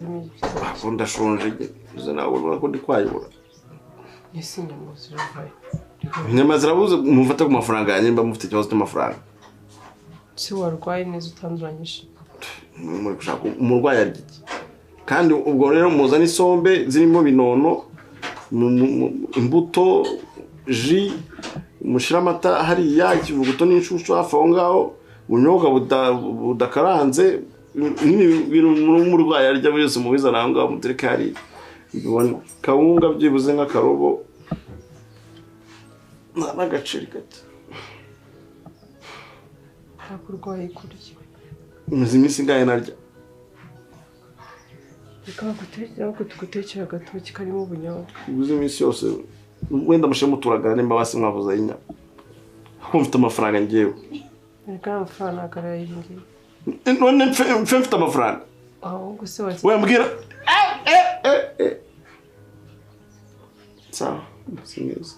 Ntabwo ndashonje, uzi nawe urabona ko ndi kwayura. Ese inyama ziravayo? Inyama zirabuze. Mufate ku mafaranga yanjye nimba mufite ikibazo cy'amafaranga. Se warwaye neza utanduranyije? Muri gushaka umurwayi arya iki? Kandi ubwo rero muzane isombe zirimo binono, imbuto, jus, mushyire amata hariya, ikivuguto n'inshyushyu hafi aho ngaho, ubunyobwa budakaranze nyine, ibintu umurwayi arya byose mubizana aho ngaho, mutereke hariya mbibone. Kawunga byibuze nk'akarobo n'agaceri gato. Ntabwo urwaye kurya. Maze iminsi ingahe narya? Reka bagutekere, ahubwo tugutekere agatoki karimo ubunyobwa. Ubuze iminsi yose. Wenda mushyiremo uturagara nimba basi mwabuze inyama, kuko mfite amafaranga ngewe. Reka, n'amafaranga ntabwo ari ay'iyi ngiyi. None mfe mfite amafaranga? Ahubwo se wazi? We mbwira. Sawa, si mwiza.